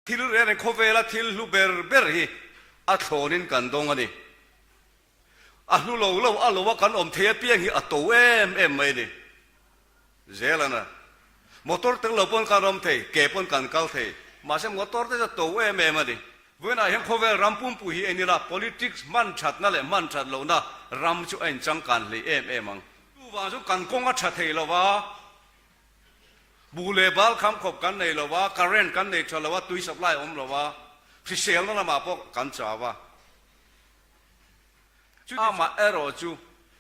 Thil reng reng khawvela thil hlu ber ber hi a thlawnin kan dawng a ni. A hlu lo lo a lo a kan awm thei apiang hi a to em em mai a ni. Zelana, Motor tel lo pawn kan awm thei, ke pawn kan kal thei, mahse motor te chu a to em em a ni. Vawiinah hian khawvel ram pumpui hi en ila politics hman thatna leh hman that lohna ram chu a inchangkan hlei em em ang. Chuvang chu kan kawng a tha thei lo va, Buh leh bal kham khawp kan nei lo va, current kan nei tha lo a, tui supply a awm lo va, hriselna lamah pawh kan chau a. Amah erawh chu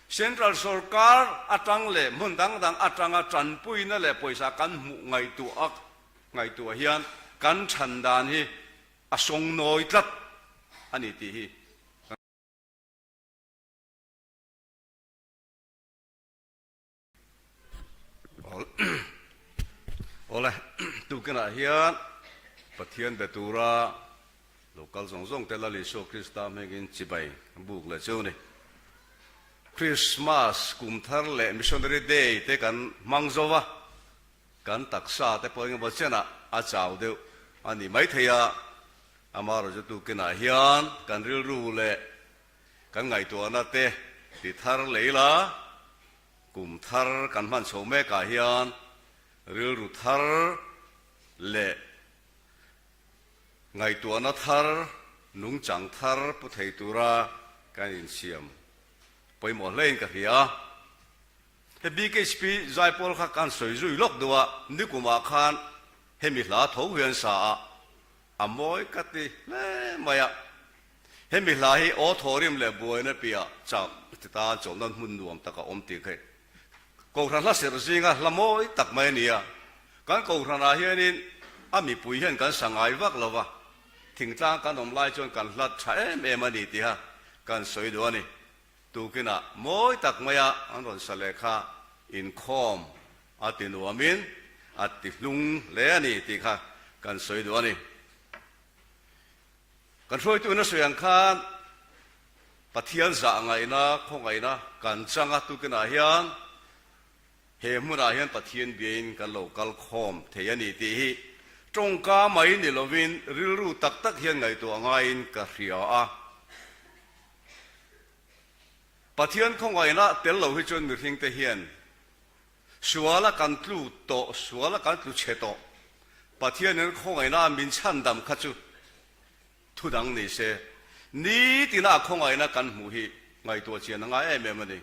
Central sorkar atang leh hmun dang dang atanga tanpuina leh pawisa kan hmuh ngaihtuah ngaihtuah hian kan chhan dan hi a sawngnawi tlat a ni tih hi kan Awle, tukinah hian Pathian be tura lo kal zawng zawng te Lal Isua Krista hmengin chibai buk leh chu ni. Krismas kum thar leh Missionary Day te kan hmang zo va, kan taksa te pawh engemaw chenah a chau deuh a ni maithei a, amaherawhchu tukinah hian kan rilru leh kan ngaihtuahna te ti thar leh ila, Kum thar kan hman chho mekah hian rilru thar leh ngaihtuahna thar, nungchang thar pu thei tura kan insiam pawimawh hlein ka hria. He BKHP zaipawl kha kan sawi zui lawk duh a, nikumah khan hemi hla tho hian sa a, a mawi ka ti hle mai a. Hemi hla hi aw thawrim leh buaina piah chauh ti tan chawlhna hmun nuam tak a awm tih kha Kohhran hla serh zinga hla mawi tak mai a ni a. Kan Kohhranah hianin a mipui hian kan sa ngai vak lo va, thingtlang kan awm lai chuan kan hla tha em em a ni tiha kan sawi duh a ni. Tukinah mawi tak maia an rawn sa leh kha inkhawm a ti nuamin a ti hlung hle a ni tih kha kan sawi duh a ni. Kan hruaitu in a sawi ang khan Pathian zah ngaihna, khawngaihna kan chang a, tukinah hian he hmunah hian Pathian biain kan lo kal khawm thei a ni tih hi tawngka mai ni lovin rilru tak tak hian ngaihtuah ngaiin ka hria a. Pathian khawngaihna tel lo hi chuan mihringte hian Suala kan tlu tawh, suala kan tlu chhe tawh. Pathianin khawngaihna min chhandam kha chu thu dang ni se, nitina a khawngaihna kan hmuh hi ngaihtuah chian a ngai em em a ni.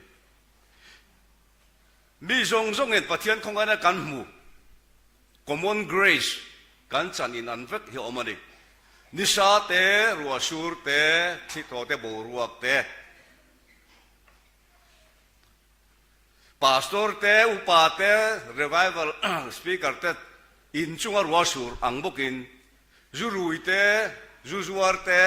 Mi zawng zawngin Pathian khawngaihna kan hmu, common grace, kan chan in an vek hi a awm a ni. Nisa te, ruahsur te, thlithaw te, boruak te, Pastor te, upa te, revival speaker te in chunga rual sur ang bawkin zu rui te, zu zuar te,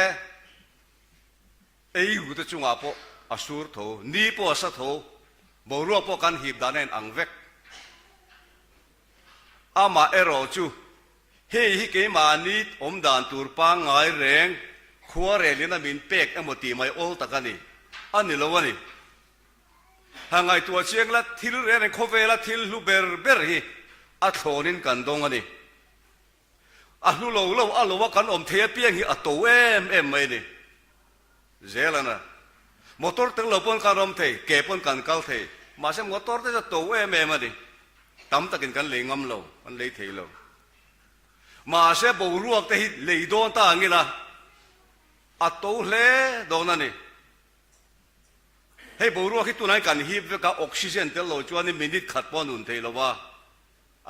ei ru te chungah pawh a sur tho, ni pawh a sa tho, boruak pawh kan hip dan a in ang vek. Amah erawh chu hei hi keimahni awm dan tur pangngai reng khuarelin a min pek emaw tih mai awl tak a ni, a ni lo a ni. Ha ngaihtuah chiang la, thil reng reng khawvela thil hlu ber ber hi a thlawnin kan dawng a ni. A hlu lo lo a lo a kan awm thei apiang hi a to em em mai a ni. Zelana, Motor tel lo pawn kan awm thei, ke pawn kan kal thei, mahse motor te chu a to em em a ni. Tam takin kan lei ngam lo, kan lei thei lo. Mahse boruak te hi lei dawn ta ang ila a to hle dawn a ni. Hei boruak hi tunah hian kan hip vek a, oxygen tel lo chuanin minute khat pawh a nun thei lo va,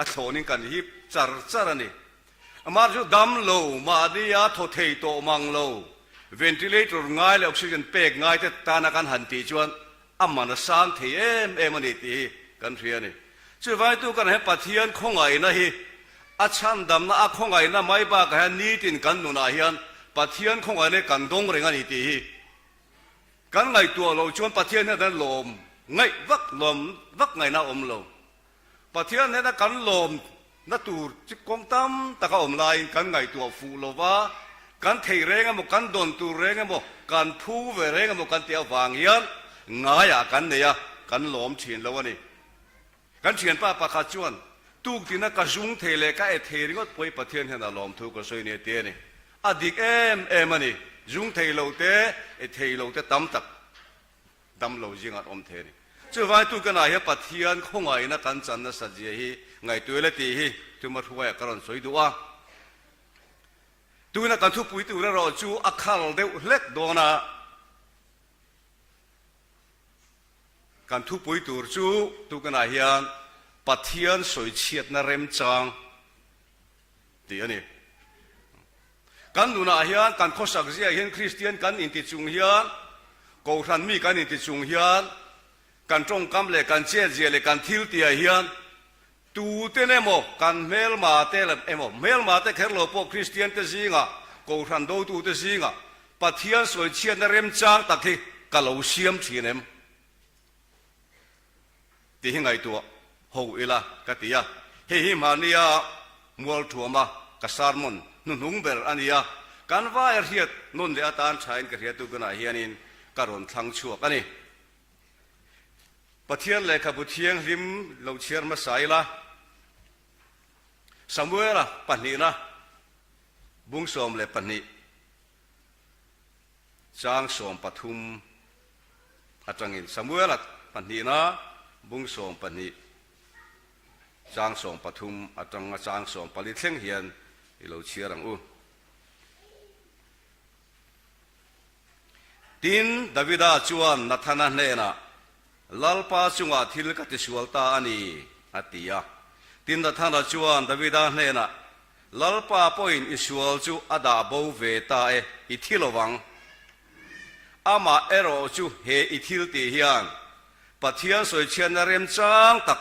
a thlawnin kan hip char char a ni. Amah chu dam lo, mahnia thaw thei tawh mang lo, ventilator ngai leh oxygen pek ngai te tana kan han tih chuan a man a sang thei em em a ni tih hi kan hria a ni. Chuvangin kan hian Pathian khawngaihna hi a chhandamna, a khawngaihna mai bakah hian nitin kan nunah hian Pathian khawngaihna hi kan dawng reng a ni tih hi Kan ngaihtuah loh chuan Pathian hian kan lawm ngaih vak lawm vak ngaihna a awm lo. Pathian hnena kan lawmna tur chi kawng tam tak a awm laiin kan ngaihtuah fuh lo va, kan theih reng emaw, kan dawn tur reng emaw, kan phu ve reng emaw kan tih avang hian ngaiah kan nei a, kan lawm thin lo a ni. Kan thianpa pakhat chuan. Tuktina ka zung thei leh ka e thei ringawt pawh hi Pathian hian a lawmthu ka sawi ni a ti a ni. A dik em em a ni. Zung thei lo te, e thei lo te tam tak dam lo zingah an awm thei a ni. Chuvangin tukanah hian Pathian khawngaihna kan chan nasat zia hi ngaihtuah ila tih hi tuma hruaiah ka rawn sawi duh a. Tuna kan thupui tur erawh chu a khal deuh hlek dawn a. Kan thupui tur chu tukanah hian Pathian sawichhiatna remchang tih a ni. Kan nunah hian kan khawsak ziah hian Kristian kan inti chung hian, Kohhran mi kan inti chung hian, kan tawngkam leh kan chetzia leh kan thiltihah hian Tuten emaw, kan hmelma te emaw, hmelma te kher lo pawh Kristian te zingah, Kohhran dotu te zingah Pathian sawichhiatna remchang tak hi ka lo siam thin em? tih hi ngaihtuah ho ila ka ti a. Hei hi hmahnia Mualthuama ka sermon hnuhnung ber a ni a, kan vaia hriat nawn leh atan thain ka hriatu hunah hianin ka rawn thlang chhuak a ni. Pathian lehkhabu thianghlim lo chhiar hmasa ila, Samuela pahnihna bung 12 chang 13 atangin Samuela pahnihna bung 12 chang 13 atanga chang 14 thleng hian i lo chhiar ang u. Tin, Davida chuan Nathana hnenah, Lalpa chungah thil ka tisual ta a ni, a ti a. Tin, Nathana chuan Davida hnenah, Lalpa pawhin i sual chu a dah bo ve ta e, i thi lo vang. Amah erawh chu he i thil tih hian Pathian sawichhiatna remchang tak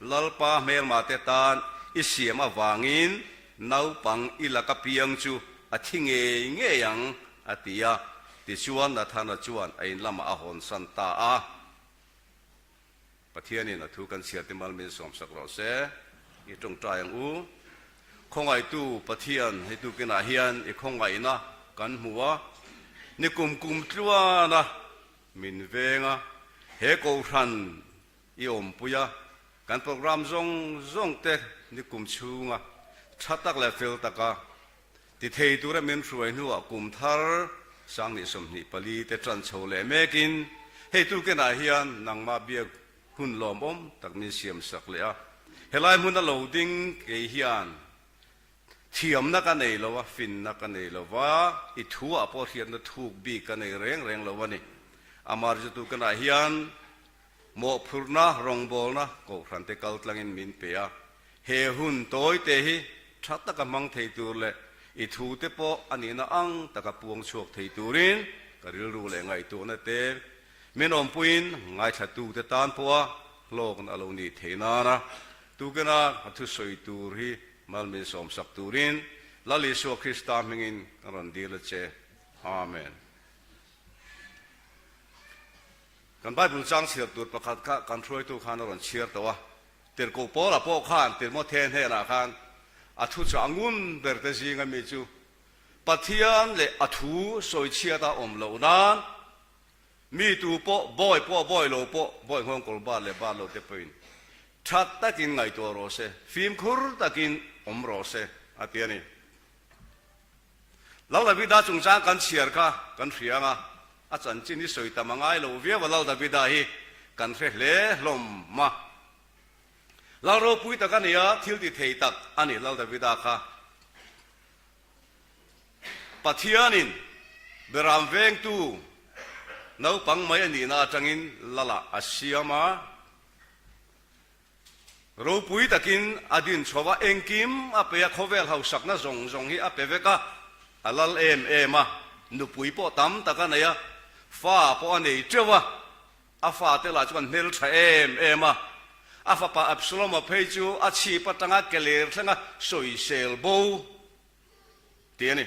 Lalpa hmelmate tan i siam avangin naupang i laka piang chu a thi ngei ngei ang, a ti a. Tichuan Nathana chuan a in lamah a hawnsan ta a. Pathianin a thu kan chhiar te mal min sawmsak rawh se, i tawngtai ang u. Khawngaihtu Pathian hei tukinah hian i khawngaihna kan hmu a, ni kum kum tluana min veng a, he Kohhran I awmpui a, kan program zawng zawng te nikum chhunga tha tak leh fel taka ti thei tura min hruai hnuah kum thar 2024 te tan chho leh mekin hei tukenah hian nangmah biak hun lawmawm tak min siam sak leh a. Helai hmuna lo ding kei hian thiamna ka nei lo a, finna ka nei lo va, i thuah pawh hriatna thuk bik ka nei reng reng lo a ni. Amarju tukenah hian Mawhphurhna rawngbawlna Kohhrante kal tlangin min pe a, he hun tawi te hi tha taka hmang thei tur leh i thu te pawh a nihna ang taka puang chhuak thei turin ka rilru leh ngaihtuahna te min awmpuiin ngaithla te tan pawha hlawkna a lo nih theih nana tukena a thusawi tur hi mal min sawmsak turin Lal Isua Krista hmingin ka rawn dil a che. Amen. Kan Bible chang chhiar tur pakhat kha kan hruaitu khan a rawn chhiar tawh a, Tirhkoh Paula pawh khan Timothea hnenah khan a thu chu a ngun ber te zinga mi chu Pathian leh a thu sawichhiat a awm loh nan mi tu pawh bawi pawh bawi lo pawh bawi nghawng kawl bat leh bat lo te pawhin that takin ngaihtuah rawh se, fimkhur takin awm rawh se a ti a ni. Lal Davida chungchang kan chhiar kha kan hria ang a, a chanchin hi sawi tam a ngai lo viau a, Lal Davida hi kan hre hle hlawm a. Lal ropui tak a ni a, thil ti thei tak a ni Lal Davida kha. Pathianin Beram vengtu naupang mai a nihna atangin Lalah a siam a. Ropui takin a din chho a, engkim a pe a, khawvel hausakna zawng zawng hi a pe vek a, a lal em em a, nupui pawh tam tak a nei a, fa pawh a nei teuh a, a fate lah chuan hmeltha em em a, a fapa Absalom-a phei chu a chhip atanga ke ler thlenga sawisel bo tih a ni.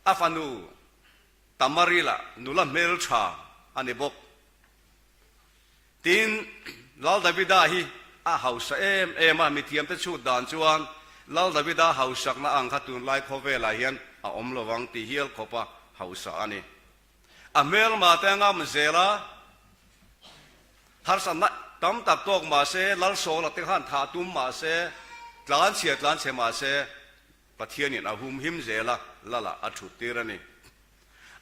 A fanu Tamari lah nula hmeltha a ni bawk. Tin, Lal Davida hi a hausa em em a, mithiamte chhut dan chuan Lal Davida hausakna ang kha tunlai khawvelah hian a awm lo vang tih hial khawpa hausa a ni. A hmelma te a ngam zel a, harsatna. tam tak tawk mah se, Lal Sawla te khan thah tum mah se, tlanchhia tlanchhe mah se, Pathianin a humhim zel a, Lalah a thut tir a ni.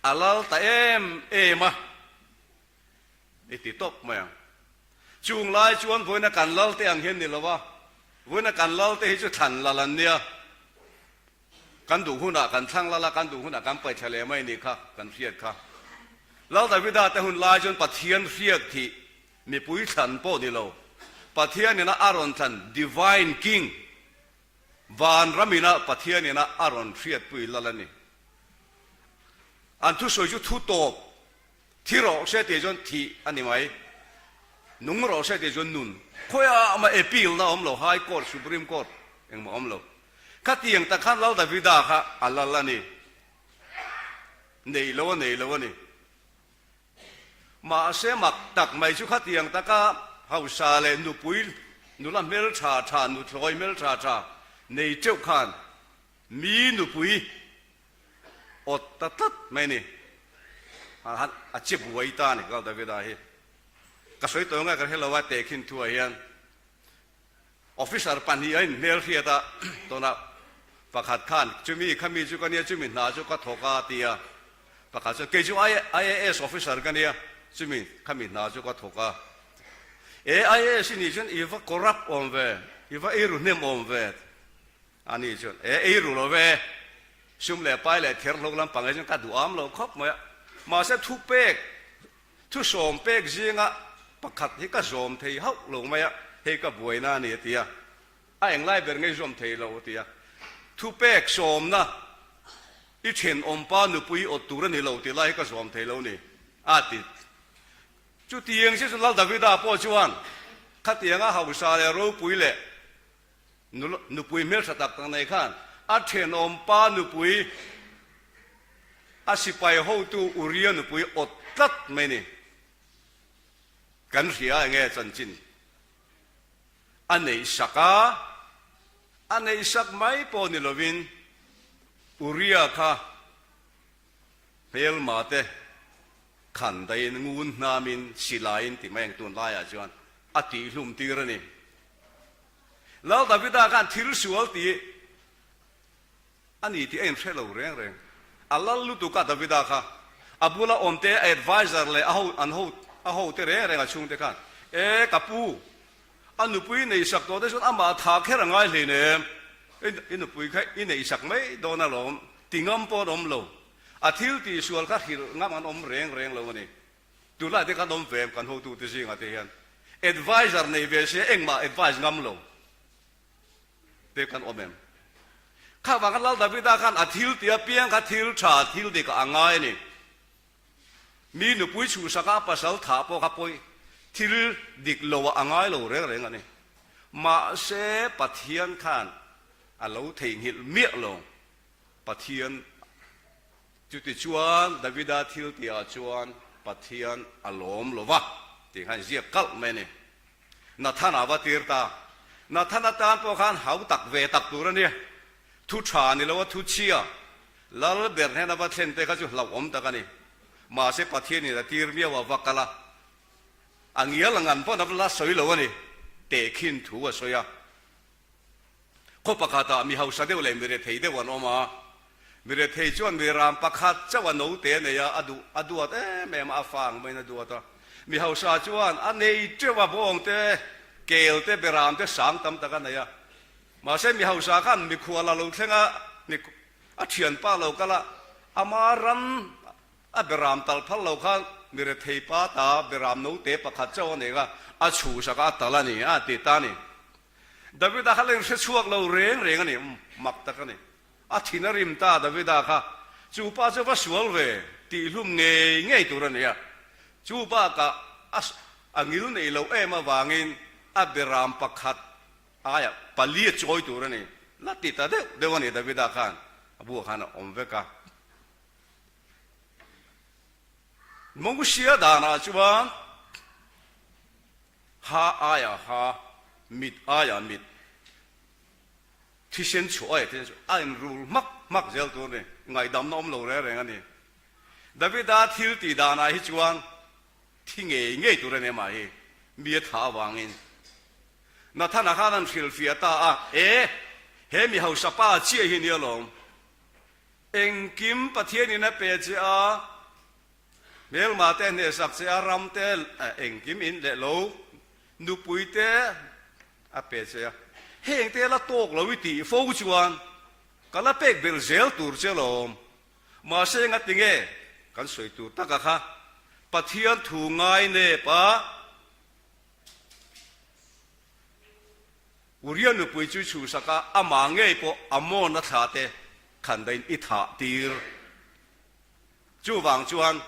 A lal ta em em a, i ti tawp mai ang. Chung lai chuan vawiina kan lal te ang hian ni lo a, vawiina kan lal te hi chu thlan lal an nia. Kan duh hunah kan thlang lal a, kan duh hunah kan paihthla leh mai nih kha kan hriat kha. Lal Davida te hun lai chuan Pathian hriak thih mipui thlan pawh ni lo, Pathian ina a rawn thlan Divine King, van ram ina Pathian ina a rawn hriatpui lal a ni. An thusawi chu thu tawp Thi rawh se tih chuan thih a ni mai. Nung rawh se tih chuan nun. Khawiah mah appeal na awm lo, High Court, Supreme Court engmah awm lo. Khatiang tak khan Lal Davida kha a lal a ni. Nei lo a nei lo a ni. Mahse mak tak mai chu khatiang taka hausa leh nupui nula hmeltha tha, nuthlawi hmeltha tha nei teuh khan mi nupui awt ta tlat mai a ni. A che buai ta a ni Lal Davida hi. Ka sawi tawh nge ka hre lo a tehkhin thuah hian officer pahnih a inhmel hriat a, tunah pakhat khan chumi khami chu ka nia chumi hna chu ka thawk a ti a, pakhat chuan kei chu IAS officer ka nia chumi khami hna chu ka thawk a. E IAS i nih chuan i va corrupt awm ve, i va eiru hnem awm ve. A ni chuan, E, ei ru lo ve, sum leh pai leh ther hlawk lampang hi chuan ka duham lo khawp mai a, mahse thu pek, thu sawm pek zinga pakhat hi ka zawm thei hauh lo mai a, hei ka buaina a ni a ti a, a englai ber ngei zawm thei lo a ti a, thu pek sawmna i thenawmpa nupui awt tur a ni lo tih lai hi ka zawm thei lo ni a ti. Chutiang chiah chu Lal Davida pawh chuan khatianga hausa leh ropui leh Nupui hmeltha tak tak nei khan a thenawm pa nupui a sipai hotu Uria nupui awt tlat mai ni. Kan hria enge chanchin a neih sak a, a neih sak mai pawh ni lovin Uria kha hmelma te khan daiin ngun hnamin silaiin ti mai ang tun laiah chuan a tihhlum tir a ni. Lal Davida khan thil sual tih a ni tih a inhre lo reng reng. A lal lutuk a Davida kha. A bula awmte a adviser leh a ho an ho a hote reng reng a chhungte khan, E ka pu, a nupui neihsak tawh te chuan amah tha kher a ngai hleinem, i nupui kha i neihsak mai dawn alawm ti ngam pawh an awm lo. A thil tihsual kha hrilh ngam an awm reng reng lo a ni. Tunlai te khan awm ve em kan hotute zingah te hian adviser nei ve sia engmah advice ngam lo te kan awm em? Kha vang khan Lal Davida khan a thil tih apiang kha thil tha thil dik a ngai a ni. Mi nupui chhuhsaka a pasal thah pawh kha pawi thil dik lo ah a ngai lo reng reng a ni. Mahse Pathian khan a lo theihnghilh miah lo. Pathian Chutichuan Davida thil tihah chuan Pathian a lawm lo va tih khan ziak kalh mai a ni. Nathana va tir ta. Nathana tan pawh khan hau tak ve tak tur a nia. Thu tha ni lo a thu chhia lal ber hnena va thlen te kha chu hlauhawm tak a ni. Mahse Pathianin a tir miau a va kal a. A ngial ang an pawn a la sawi lo a ni. Tehkhin thu a sawi a. Khaw pakhatah mi hausa deuh leh mi rethei deuh an awm a. Mi rethei chuan mi ram pakhat chauh a note a nei a, a duh a duat em em a, a fa ang maiin a duat a. Mi hausa chuan a nei teuh a, bawng te, kel te, beram te sang tam tak a nei a. Mahse mi hausa khan mikhual a lo thleng a, mi a thianpa lo kal a, ama ram a beram tal phal lo khan mi rethei pa ta beram note pakhat chauh a nei a, a chhuhsak a, a tal a ni a ti ta a ni. Davida kha la inhre chhuak lo reng reng a ni, mak tak a ni. A thin a rim ta Davida kha, chu pa chu va sual ve tihhlum ngei ngei tur a ni a. Chu bakah a a ngil neih loh em avangin a beram pakhat aiah pali a chawi tur a ni. La ti ta deuh deuh a ni Davida khan a buah khan a awm vek a. Mosia danah chuan Ha aiah ha, mit aiah mit, thisen chhuah aiah thisen chhuah, a inrul hmak hmak zel tur a ni, ngaihdamna awm lo reng reng a ni. Davida thil tih danah hi chuan thi ngei ngei tur a ni amah hi. Mi a thlah avangin Nathana khan an hrilhfiah ta a, E, he mi hausa pa chiah hi nia lawm. Engkim Pathianin a pe che a, hmelma te a hnehsak che a, ram te engkim in leh lo, nupui te a pe che a. Heng te la tawk lo i tih fo chuan ka la pek belh zel tur che lawm. Mahse engati nge kan sawi tur taka kha Pathian thu ngai nep a, Uria nupui chu chhuhsak a, amah ngei pawh Amona thlah te khan dahin i thah tir. Chuvang chuan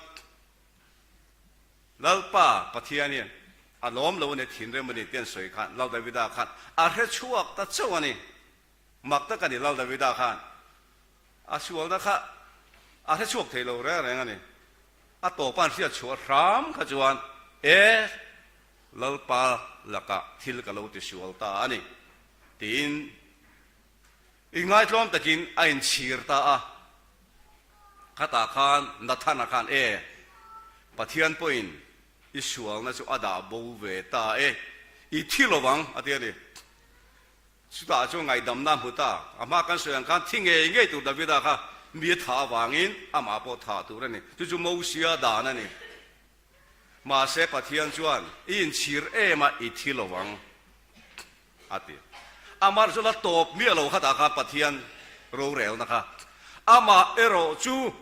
Lalpa Pathianin a lawm lo a ni, thinrim a ni tih an sawi khan Lal Davida khan a hre chhuak ta chauh a ni. Mak tak a ni, Lal Davida khan a sualna kha a hre chhuak thei lo reng reng a ni. A tawpa an hriat chhuah hram kha chuan, E, Lalpa lakah thil ka lo ti sual ta a ni, tiin inngaitlawm takin a inchhir ta a. Khatah khan Nathana khan, E, Pathian pawhin i sualna chu a dah bo ve ta e, i thi lo vang, a ti a ni. Chutah chuan ngaihdamna a hmu ta. A hma kan sawi ang khan thi ngei ngei tur Davida kha mi a thah avangin amah pawh thah tur a ni. Chu chu Mosia dan a ni. Mahse Pathian chuan i inchhir em a, i thi lo ang a ti. Amah chu la tawp miah lo khatah khan Pathian rorelna kha. Amah erawh chu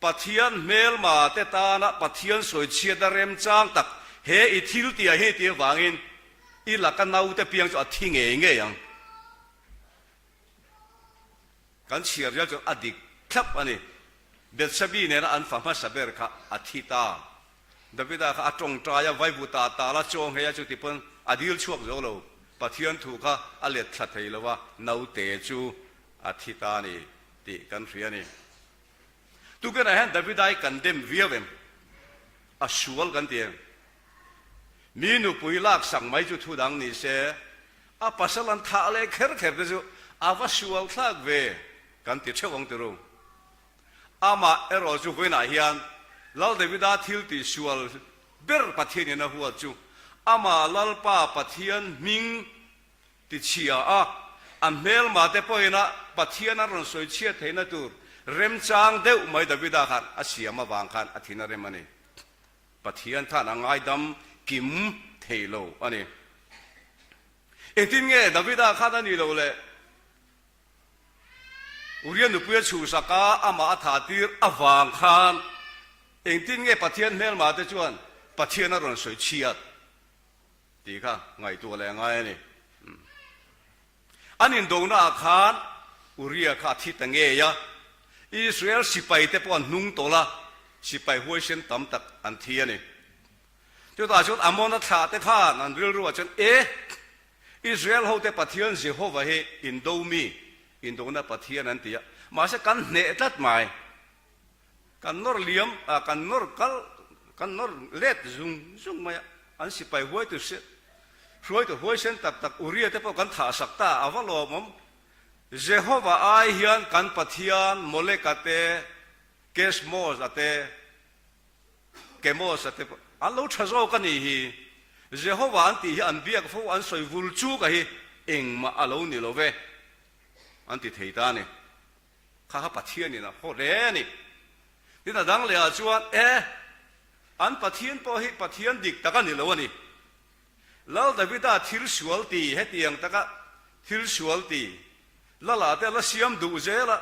Pathian hmelma te tana Pathian sawichhiatna remchang tak he i thil tih ah hian i tih avangin i laka naute piang chu a thi ngei ngei ang. Kan chhiar rial chuan a dik thlap a ni. Bethsabe nena an fa hmasa ber kha a thi ta. Davida kha a tawngtai a, vaivuta a tal a, chaw nghei a chuti pawn a dil chhuak zo lo. Pathian thu kha a let thla thei lo a, naute chu a thi ta a ni tih kan hria a ni. Tukinah hian Davida hi kan dem viau em? A sual kan ti em? Mi nupui laksak mai chu thu dang ni se, a pasal an thah leh kher kher te chu a va sual thlak ve kan ti theuh ang tiru. Amah erawh chu vawiinah hian Lal Davida thil tih sual ber Pathianin a huat chu amah Lalpa Pathian hming Ti chhia a, a hmelma te pawhin a Pathian a rawn sawi chhiat theihna tur remchang deuh mai Davida khan a siam avang khan a thin a rem a ni. Pathian khan a ngaidam kim thei lo a ni. Engtin nge Davida khan a nih loh le? Uria nupui a chhuhsak a, amah a thah tir avang khan engtin nge Pathian hmelma te chuan Pathian a rawn sawi chhiat? Tih kha ngaihtuah leh a ngai a ni. An indonaah khan Uria kha a thi ta ngei a, Israel sipaite pawh an hnung tawlh a, sipai huaisen tam tak an thi a ni. Chutah chuan Amona thlahte khan an rilruah chuan, E, Israel hote Pathian Jehova hi indo mi, indona Pathian an ti a, mahse kan hneh tlat mai. Kan nawr liam a, kan nawr kal, kan nawr let zung zung mai a, an sipai huaitu se, hruaitu huaisen tak tak Uria te pawh kan thah sak ta, a va lawmawm. Jehova ai hian kan Pathian Moleka te, Kesmos-a te, Kemos-a te pawh an lo tha zawk a nih hi. Jehova an tih hi an biak fo, an sawi vul chuk a hi engmah a lo ni lo ve, an ti thei ta a ni. Kha kha Pathianin a haw hle a ni. Tin a dang lehah chuan, E, an Pathian pawh hi Pathian dik tak a ni lo a ni. Lal Davida thil sual ti, hetiang taka thil sual ti, Lala te la siam duh zel a,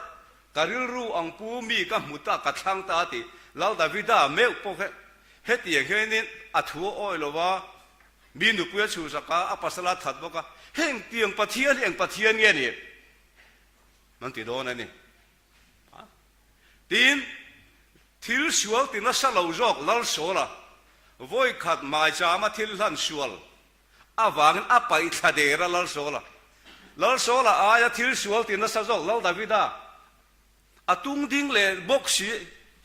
ka rilru ang pu mi ka hmu ta, ka thlang ta a ti. Lal Davida meuh pawh kha hetiang hianin a thu a awi lo va, mi nupui a chhuhsak a, a pasal a that bawk a, heng tiang Pathian hi eng Pathian nge ni? An ti dawn a ni. Tin, thil sual ti nasa lo zawk Lalsawla vawikhat maichama thil hlan sual avangin a paih thla der a Lalsawla. Lalsawla aia thil sual ti nasa zawk Lal Davida a tung ding leh bawk si,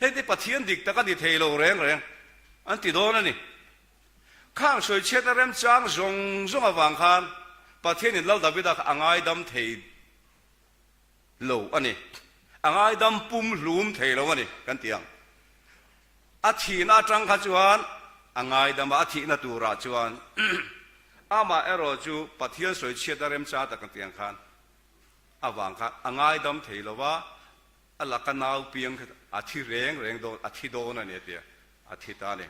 hei te Pathian dik tak a ni thei lo reng reng an ti dawn a ni. Khang sawichhiatna remchang zawng zawng avang khan Pathianin Lal Davida kha a ngaidam thei lo a ni. A ngaidam pum hlum thei lo a ni kan ti ang. A thihna atang kha chuan. a ngaidam a, a thihna turah chuan amah erawh chu Pathian sawichhiatna remchang tak ang tiang khan avang khan a ngaidam thei lo va, a laka nau piang kha a thi reng reng dawn, a thi dawn a ni a ti a, a thi ta a ni.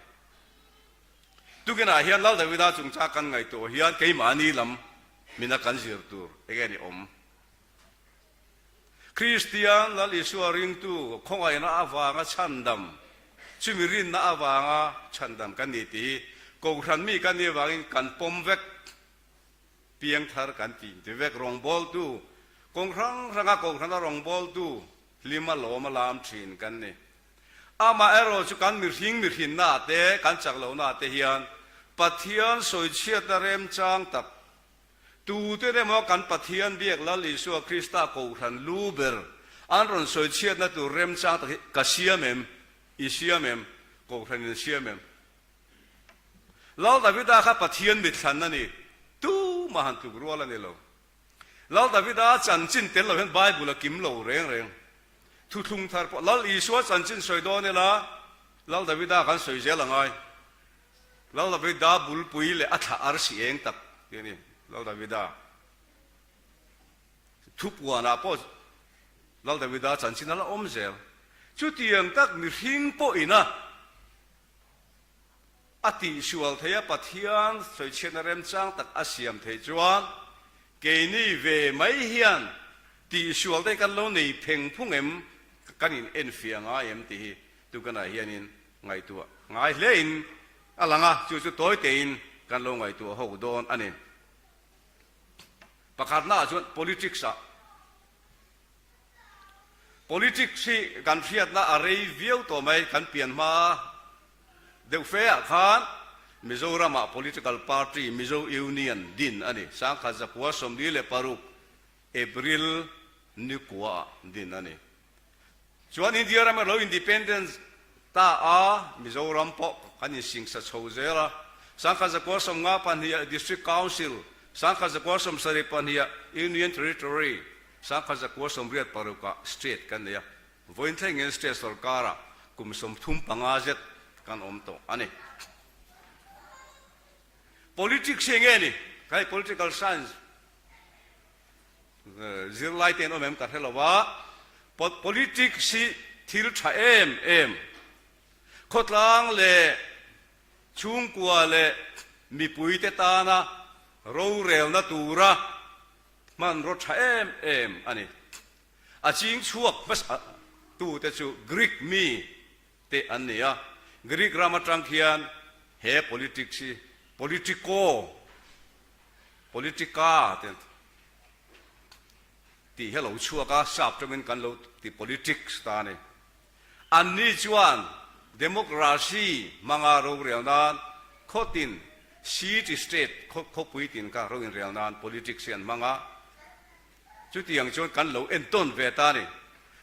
Tukinah hian Lal Davida chungchang kan ngaihtuah hian keimahni lam mina kan zir tur enge ni awm? Kristian Lal Isua ringtu khawngaihna avanga chhandam, chumi rinna avanga chhandam kan ni tih hi Kohhran mi kan nih avangin kan pawm vek, piangthar kan ti inti vek, rawngbawltu, kawng hrang hranga Kohhrana rawngbawltu hlima lawma lam thin kan ni. Amaherawh chu kan mihring mihrinna te, kan chak lohna te hian Pathian sawichhiatna remchang tak Tute emaw kan Pathian biak Lal Isua Krista Kohhran lu ber an rawn sawi chhiatna tur remchang tak hi ka siam em? I siam em? Kohhran in siam em? Lal Davida kha Pathian mitthlan a ni. Tumah han tluk rual a ni lo. Lal Davida chanchin tel lo hian Bible a kim lo reng reng. Thuthlung thar pawh Lal Isua chanchin sawi dawn ila Lal Davida kan sawi zel a ngai. Lal Davida bulpui leh a thlah arsi eng tak tih a ni. Lal Davida thupuanah pawh Lal Davida chanchin a la awm zel. Chutiang tak mihring pawhina a tihsual theih a, Pathian sawichhiatna remchang tak a siam theih chuan keini ve mai hian tihsual te kan lo nei pheng phung em, kan in enfiah ngai em tih hi tukanah hianin Ngaihtuah ngai hlein a lang a, chu chu tawi tein kan lo ngaihtuah ho dawn a ni. Pakhatnaah chuan politics ah Politics hi kan hriatna a rei viau tawh mai, kan pian hma deuh fe ah khan Mizoram ah political party Mizo Union din a ni, sangkhat zakua 46 April nikua ah din a ni. Chuan India ram alo independence ta a, Mizoram pawh kan insingsa chho zel a. Sangkhat zakua 52 ah District Council, sangkhat zakua 72 ah Union Territory, sangkhat zakua 86 ah State kan nei a. Vawiin thlengin State sorkar ah kum 35 zet kan awm tawh a ni. Politics hi enge ni? Hei political science. Zirlai te an awm em ka hre lo a, politics hi thil tha em em, khawtlang leh chhungkua leh mipui te tana rorelna tura hmanraw tha em em a ni. A ching chhuak hmasa tute chu Greek mi te an ni a, Greek ram atang khian he politics hi politico, Politica te tih hi a lo chhuak a, sap tawngin kan lo ti politics ta a ni. Anni chuan democracy hmanga rorel nan khawtin city state khawpui tin kha ro inrel nan politics hi an hmang a, chutiang chuan kan lo entawn ve ta a ni.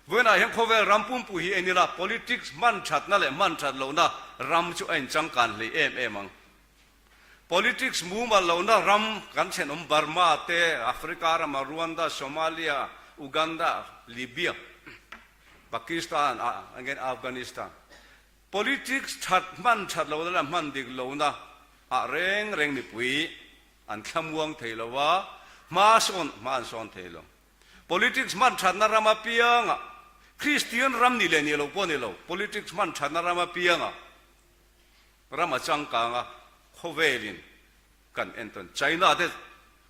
Vawiinah hian khawvel ram pumpui hi en ila politics hman thatna leh hman that lohna ram chu a inchangkan hlei em em ang. Politics mumal lohna ram kan thenawm Burma te, Africa rama Rwanda, Somalia, Uganda, Libya, Pakistan, again Afghanistan. Politics that hman that lohna leh hman dik lohna ah reng reng mipui an thlamuang thei lo a, hma sawn hma an sawn thei lo. Politics hman thatna ram apiangah, Kristian ram ni leh ni lo pawh ni lo, politics hman thatna ram apiangah Ram a changkang a, khawvelin kan entawn. China te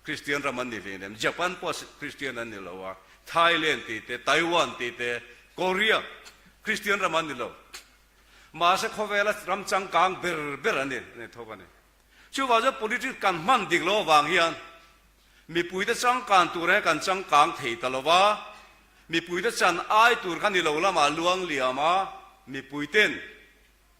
Kristian ram an ni hlei nem, Japan pawh Kristian an ni lo a, Thailand tih te, Taiwan tih te, Korea Kristian ram an ni lo. Mahse khawvela ram changkang ber ber an ni an ni tho a ni. Chuvang chuan politics kan hman dik lo avang hian mipuite changkan tur hian kan changkang thei ta lo va, mipuite chan ai tur kha ni lo lamah luang liam a, mipuiten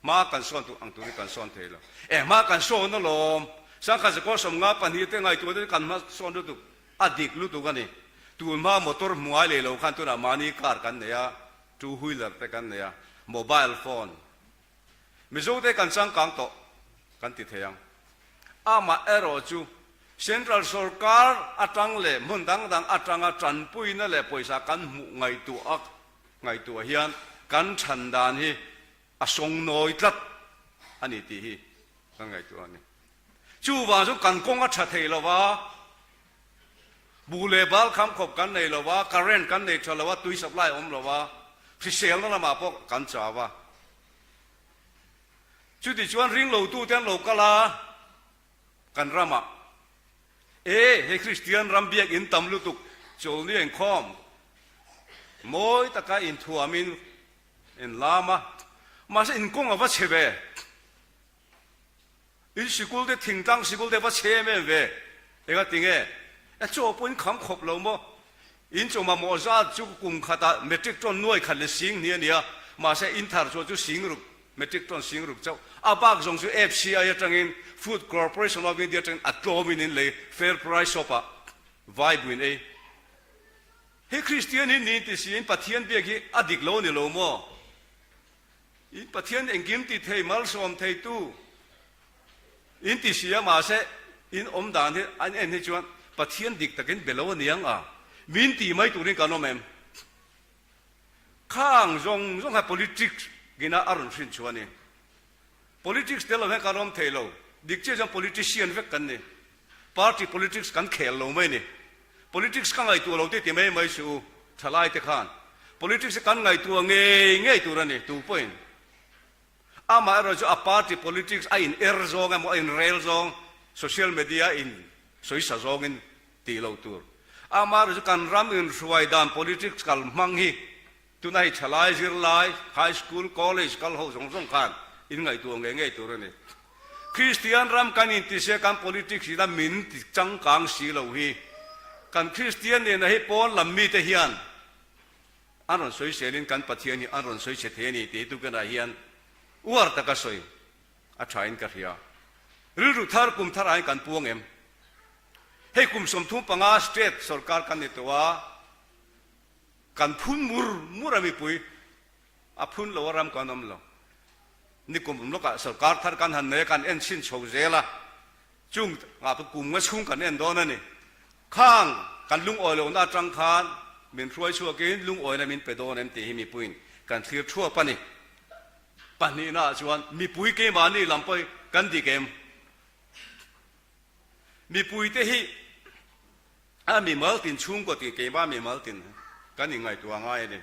Hma kan sawn tur ang turin kan sawn thei lo. Eh hma kan sawn alawm. Sangkhat zakawr 52 te ngaihtuah te kan hma sawn lutuk a dik lutuk a ni. Tun hma motor hmu ngai lei lo khan tunah mahni car kan nei a, two wheeler te kan nei a, mobile phone. Mizo te kan changkang tawh kan ti thei ang. Amah erawh chu Central sorkar atang leh hmun dang dang atanga tanpuina leh pawisa kan hmuh ngaihtuah ngaihtuah hian kan than dan hi a sawng nawi tlat a ni tih hi. Kan ngaihtuah a ni. Chuvang chu kan kawng a tha thei lo va, buh leh bal kham khawp kan nei lo va, current kan nei tha lo va, tui supply awm lo va, hriselna lamah pawh kan chau a. Chutichuan ringlotute an lo kal a, kan ramah, E, hei Kristian ram biakinn tam lutuk chawlni inkhawm mawi taka inthuamin in lam a, mahse in kawng a va chhe ve. In sikul te thingtlang sikul te va chhe em em ve. Enga tinge? E chaw pawh in kham khawp lo maw? In chaw mamawh zat chu kum khatah metric ton nuai khat leh sing hnih a ni a, mahse in thar chhuah chu sing ruk, metric ton sing ruk chauh. A bak zawng chu FCI atangin, Food Corporation of India atangin a tlawmin in lei, fair price shop ah vai buin ei. Hei Kristian in niin ti siin Pathian biak hi a dik lo a ni lo maw? In Pathian engkim ti thei, malsawm theitu in ti si a, mahse in awm dan hi an en hi chuan Pathian dik takin be lo a niang a, min ti mai turin kan awm em? Khang zawng zawng kha politics ina a rawn hrin chu a ni. Politics tel lo hian kan awm thei lo, dik chiah chuan politician vek kan ni. Party politics kan khel lo mai ni. Politics ka ngaihtuah lo tih ti mai mai suh u, thalai te khan. Politics hi kan ngaihtuah ngei ngei tur a ni, tu pawhin. Amaherawh chu a party politics a in er zawng emaw a in rel zawng, social media in sawisa zawngin tih loh tur. Amaherawh chu kan ram inhruai dan politics kal hmang hi Tuna hi thalai zirlai, high school, college kal ho zawng zawng khan in ngaihtuah ngei ngei tur a ni. Kristian ram kan intise kan politics ina min ti changkang si lo hi kan Kristian nena hi pawn lam mite hian an rawn sawi selin kan Pathian hi an rawn sawi chhe thei a ni tih hi tukinah hian uar taka sawi a thain ka hria. Rilru thar kum thar ah hian kan puang em? Hei kum 35 state sorkar kan ni tawh a, Kan phun mur mur a mipui a phun lo a ram kan awm lo. Nikum lawkah sorkar thar kan han nei a, kan en chhin chho zel a, chung ah pawh kum nga chhung kan en dawn a ni. Khang kan lungawi lohna atang khan min hruai chhuakin lungawina min pe dawn em tih hi mipuiin kan thlir thuap a ni. Pahnihna ah chuan mipui keimahni lam pawh hi kan dik em? Mipuite hi A mimal tin chhungkaw tih keimah mimal tin kan inngaihtuah ngai a ni.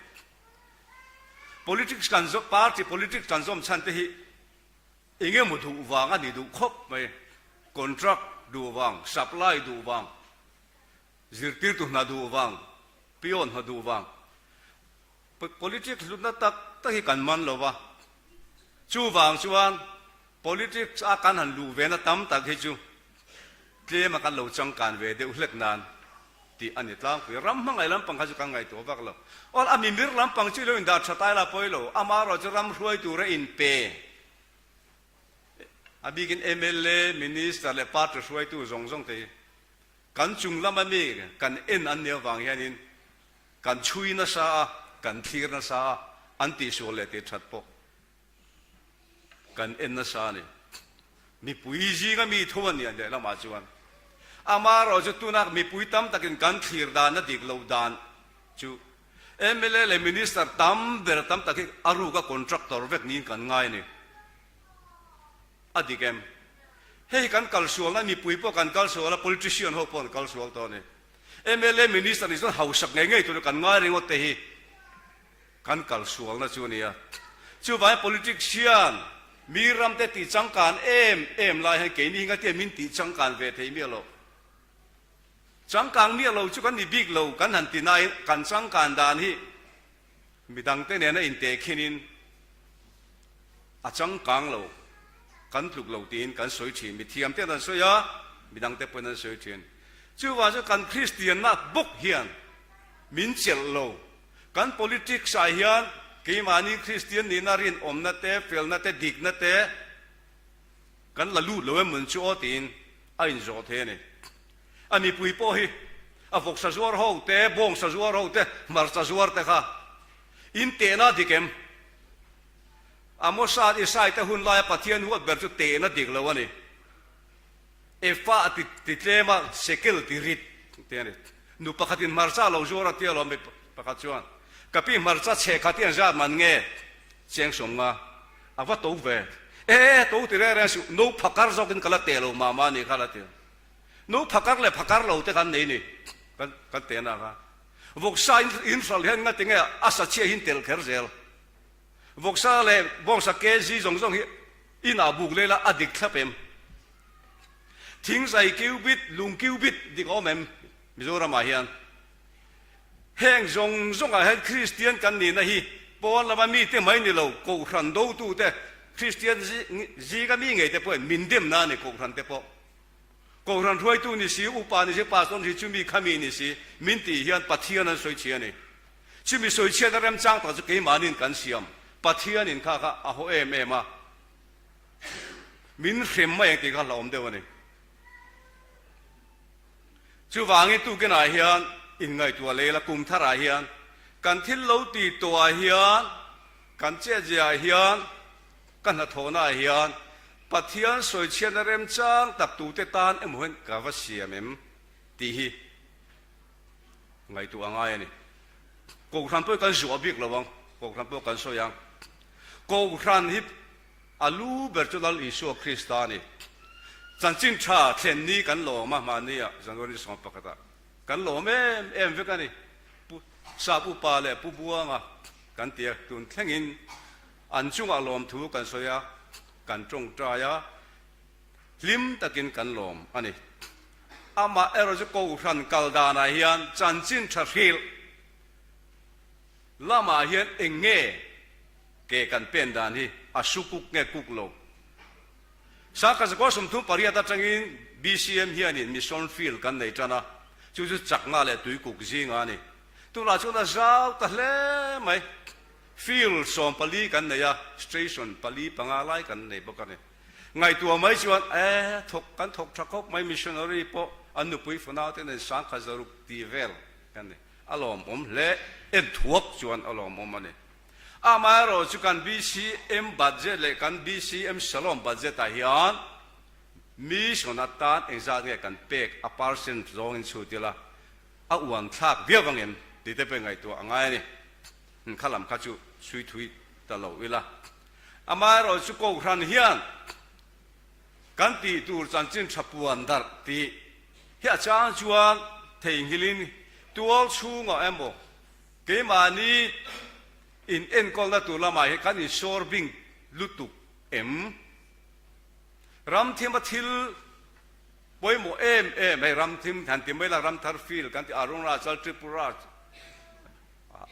Politics kan zawm, party politics kan zawm chhan te hi eng emaw duh vang a ni duh khawp mai. Contract duh vang, supply duh vang, zirtirtu hna duh vang, peon hna duh vang. Politics hlutna tak tak hi kan man lo va. Chuvang chuan Politics a kan han luh ve na tam tak hi chu tlem a kan lo changkan ve deuh hlek nan tih a ni tlangpui. Ram hmangaih lampang kha chu kan ngaihtuah vak lo. Aw a mimir lampang chu i lo indah tha tai la pawi lo. Amaherawh chu ram hruai tura inpe a bikin mla, Minister leh party hruaitu zawng zawng te hi kan chung lama mi kan en an nih avang hianin kan chhui nasa a, kan thlir nasa a, an tihsual leh tih that pawh Kan en nasa a ni. Mipui zinga mi tho a nia lehlamah chuan. Amaherawh chu tuna mipui tam takin kan thlir dan a dik loh dan chu mla leh Minister tam ber tam tak hi a ruka contractor vek niin kan ngai a ni. A dik em? Hei hi kan kalsualna mipui pawh kan kalsual a, politician ho pawh an kalsual tawh a ni. Mla, Minister nih chuan hausak ngei ngei tur kan ngai ringawt te hi. Kan kal sualna chu a nia. Chuvangin politics hian mi ramte tih changkan em em lai hian keini hi ngatia min tih changkan ve thei miah lo. Changkang miah lo chu kan ni bik lo kan han ti nain kan changkan dan hi midangte nena intehkhinin a changkang lo, kan tluk lo tiin kan sawi thin. Mithiam ten an sawi a, midangte pawhin an sawi thin. Chuvang chu kan Kristianna bawk hian min chelh lo. Kan politics ah hian keimahni Kristian nihna rinawmna te, felna te, dikna te kan la lut lo em mun chu aw tiin a inzawh thei a ni. A mipui pawh hi a vawksa zuar ho te, bawngsa zuar ho te, hmarcha zuar te kha in tehna a dik em? Amosa at Isai te hun laia Pathian huat ber chu tehna dik lo a ni. Efa a ti ti tlem a, sekel ti rit te a ni. Nu pakhatin hmarcha a lo zuar a tia lo mi pakhat chuan, Ka pi hmarcha chhe kha ti an zat man nge? Cheng sawm nga a va to ve. E, to ti reng reng suh, no phakar zawkin ka la teh lo mah mah a nih kha la ti a. No phakar leh phakar lo te kan nei ni, kan kan tehna kha. Vawksa in in hral hian ngati nge a sa chhia hi in telh kher zel. Vawksa leh bawngsa kg zawng zawng hi inah buk leh la a dik thlap em? Thingzai cubit, lung cubit dik a awm em Mizoramah hian? Heng zawng zawngah hian Kristian kan nihna hi pawn lama mite mai ni lo, Kohhran dotute, Kristian zinga mi ngei te pawhin min demna a ni Kohhran te pawh. Kohhran hruaitu ni si, upa ni si, pastor ni si, chumi khami ni si, min tih hian Pathian an sawi chhia a ni. Chumi sawi chhiatna remchang tak chu keimahniin kan siam. Pathianin kha kha a haw em em a, min hrem mai ang tih kha hlauhawm deuh a ni. Chuvangin tukinah hian inngaihtuah leh ila kum tharah hian kan thil lo ti tawhah hian, kan chetziaah hian, ka hnathawhnaah hian Pathian sawichhiatna remchang tak tute tan emaw hian ka va siam em tih hi ngaihtuah a ngai a ni. Kohhran pawh hi kan zuah bik lo ang, Kohhran pawh kan sawi ang. Kohhran hi A lu ber chu Lal Isua Krista a ni. Chanchin tha thlen ni kan lawm a, mahni ah January 11 ah kan lawm em em vek a ni. Pu Sap Upa leh Pu Buanga kan ti a, tun thlengin an chungah lawmthu kan sawi a, kan tawngtai a, hlim takin kan lawm a ni. Amah erawh chu Kohhran kal danah hian chanchin tha hrilh lamah hian eng nge Ke kan pen dan hi a su kuk nge kuk lo. Sangkhat zakua 38 atangin BCM hianin mission field kan nei tan a, chu chu chakna leh tuikuk zinga a ni. Tunah chuan a zau ta hle mai. Field 14 kan nei a, station pali panga lai kan nei bawk a ni. Ngaihtuah mai chuan e, thawk kan thawk tha khawp mai, missionary pawh an nupui fanau te nen 1600 tih vel kan ni. A lawmawm hle, en thuak chuan a lawmawm a ni. Amaherawh chu kan BCM budget leh kan BCM Shalom budget ah hian mission atan engzat nge kan pek a percent zawngin chhut ila a uan thlak viau ang em tih te pawh ngaihtuah a ngai a ni. Kha lam kha chu chhui thui ta lo ila. Amaherawh chu Kohhran hian kan tih tur chanchin tha puan darh tih hi a chang chuan theihnghilhin tual chhungah emaw Keimahni in enkawlna tur lamah hi kan insawr bing lutuk em? Ramthima thil pawimawh em em, hei ramthim han ti mai la, Ramthar field kan ti, Arunachal, Tripura,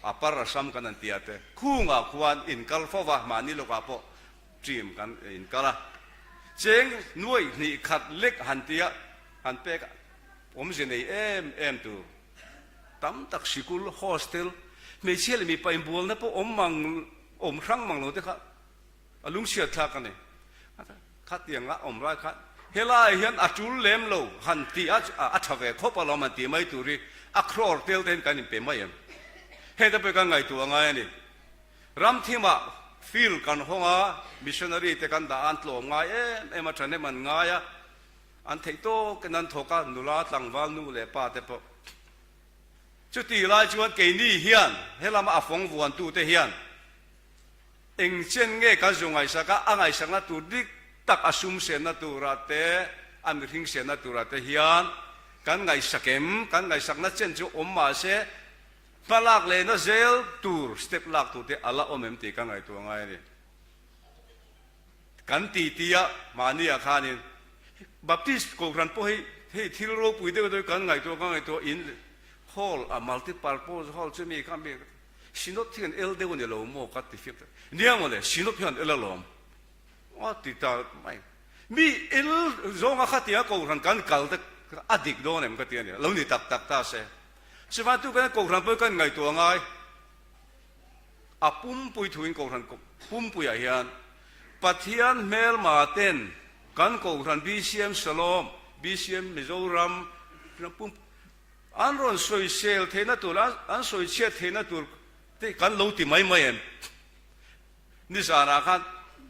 Upper Assam kan han ti a te, khungah khuan inkal fo va, mahni lawkah pawh team kan inkal a, cheng nuaih hnih khat lek han ti a, han pek awmze nei em em tur. Tam tak sikul, hostel, hmeichhia leh mipa inbualna pawh awm mang, awm hrang mang lo te kha a lungchhiat thlak a ni. Khatianga awm lai khan helaiah hian a tul lem lo han tih a, a tha ve khawp alawm han tih mai tur hi a crore tel te hian kan inpe mai em? Heng te pawh hi kan ngaihtuah ngai a ni. Ramthimah field kan hawng a, missionary te kan dah a, an tlawm ngai em em a, thahnem an ngai a. An theih tawkin an thawk a, nula tlangval nu leh pa te pawh. Chutih lai chuan keini hian helama a fawng vuantute hian eng chen nge kan zu ngaihsak a, a ngaihsakna tur dik tak a sum senna turah te, a mihring senna turah te hian kan ngaihsak em? Kan ngaihsakna chen chu awm mah se hma lak lehna zel tur step lak tur te a la awm em tih ka ngaihtuah ngai a ni. Kan ti ti a, mahniah khanin Baptist Kohhran pawh hi hei thil ropui deuh deuh kan ngaihtuah kan ngaihtuah in hall a multi purpose hall chu mi kha mi Synod hi an el deuh a ni lo maw ka ti fiak ta nia maw le Synod hian el alawm a ti ta mai mi el zawnga khatia Kohhran kan kal te a dik dawn em ka ti a ni lo ni tak tak ta se chuvang tu kan Kohhran pawh kan ngaihtuah ngai. A pumpui thuin Kohhran pumpuiah hian Pathian hmelma ten kan Kohhran BCM Shalom, BCM Mizoram an rawn sawisel theihna tur, an sawichhiat theihna tur te kan lo ti mai mai em? Nizanah khan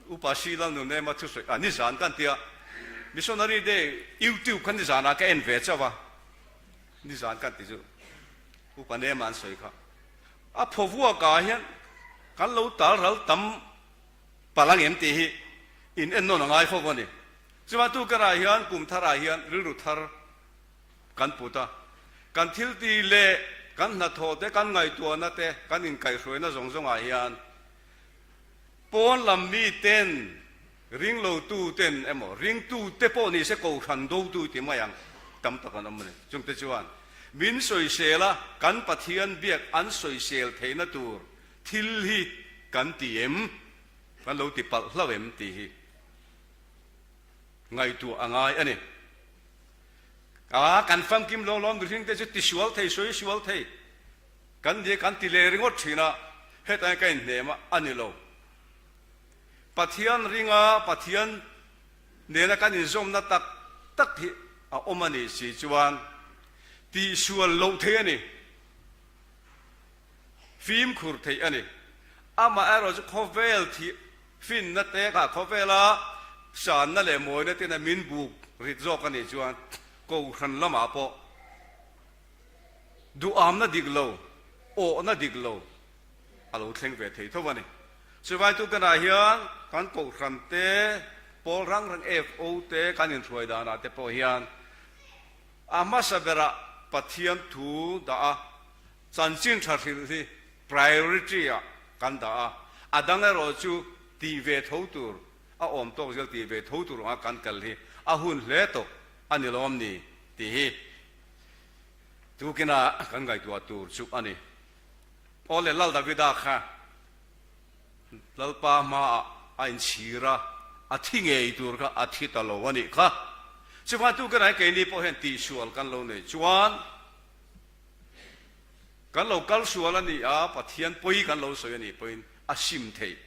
Upa Sri Lalnunema thusawi, ah nizan kan tia Missionary Day YouTube kha nizanah ka en ve chauh a, nizan kan ti chu Upa Nema an sawi kha. A phaw vuakah hian kan lo tal ral tam palh ang em tih hi. In ennawn a ngai fo a ni. Chuan tukarah hian kum tharah hian rilru thar kan put a, kan thil ti leh kan hnathawh te, kan ngaihtuahna te, kan inkaihhruaina zawng zawngah hian pawn lam miten ringlotu ten emaw ringtu te pawh ni se kohhran dotu ti mai ang tam tak an awm a ni. Chungte chuan min sawisel a, kan Pathian biak an sawisel theihna tur thil hi kan ti em? Kan lo ti palh hlauh em tih hi ngaihtuah a ngai a ni. A, kan famkim lo lawm mihring te chu ti sual thei, sawi sual thei kan ni a, kan ti leh ringawt thin a, hetah hian ka inhnem a, a ni lo. Pathian ringa Pathian nena kan inzawmna tak tak hi a awm a nih si chuan tihsual loh thei a ni. Fimkhur theih a ni. Amaherawh chu khawvel thih finna te kha khawvela sanna leh mawina ten a min buk rit zawk a nih chuan Kohhran lamah pawh duhamna dik lo, awhna dik lo a lo thleng ve thei tho a ni. Chuvaitu kanah hian kan Kohhran te, pawl rang rang FO te kan inhruai danah te pawh hian a hmasa berah Pathian thu dah a, Chanchin tha hrilh hi priority ah kan dah a, a dang erawh chu tih ve tho tur, a awm tawk zel tih ve tho tur anga kan kal hi a hun hle tawh a ni lawm ni tih hi tukina kan ngaihtuah tur chu a ni. Aw le Lal Davida kha Lalpa hmaah a inchhir a, a thi ngei tur kha a thi ta lo a nih kha. Chuvang tukina hi keini pawh hian tihsual kan lo nei chuan, Kan lo kal sual a ni a, Pathian pawi kan lo sawi a nih pawhin a sim theih.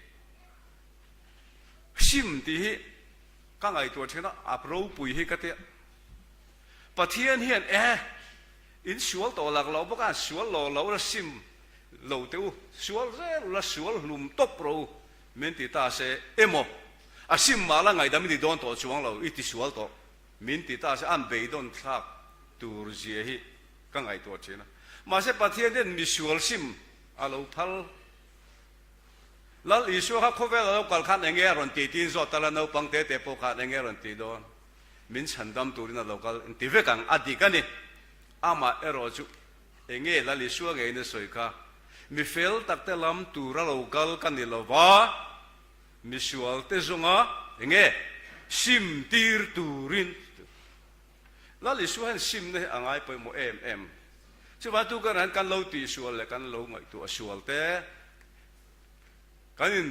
Sim tih hi ka ngaihtuah thin a, a ropui hi ka tia. Pathian hian e, in sual tawh lak loh bawk a, sual lo lo la sim lo teh u, sual zel ula sual hlum tawp rawh u min ti ta se emaw, a sim mah la ngaihdam i ti dawn tawh chuang lo, i ti sual tawh. Min ti ta se an beidawn thlak tur zia hi ka ngaihtuah thin a. Mahse Pathian hian misual sim a lo phal. Lal Isua kha khawvel a lo kal khan enge a rawn tih tiin zawt ta la, naupang te te pawh khan enge a rawn tih dawn? Min chhandam turin a lo kal inti vek ang, a dik a ni. Amah erawh chu enge Lal Isua ngeiin a sawi kha, Mi fel takte lam tur a lo kal ka ni lo va, Misual te zawnga enge sim tir turin Lal Isua hian simna hi a ngai pawimawh em em. Chuvang tu kan hian kan lo tihsual leh kan lo ngaihtuah sual te, kan in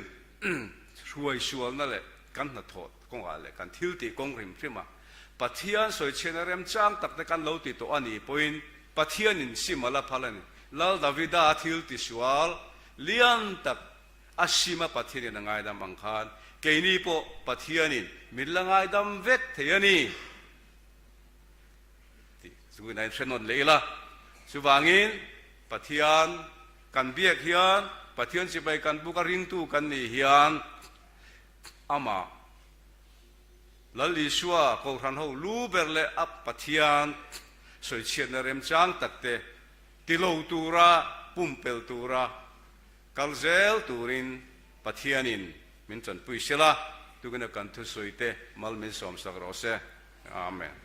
hruai sualna leh kan hnathawh kawngah leh kan thil tih kawng hrim hrim a Pathian sawichhiatna remchang tak te kan lo ti tawh a nih pawhin Pathianin sim a la phal a ni. Lal Davida thil tisual lian tak A sima Pathianin a ngaidam ang khan keini pawh Pathianin min la ngaidam vek thei a ni tih chu in a inhre nawn leh ila. Chuvangin Pathian kan biak hian, Pathian chibai kan buk a ringtu kan nih hian amah Lal Isua Kohhran ho lu ber leh a Pathian sawichhiatna remchang takte ti lo tura pumpelh tura Kal zel turin Pathianin min chanpui sela, tukina kan thusawi te mal min sawmsak rawh se. Amen.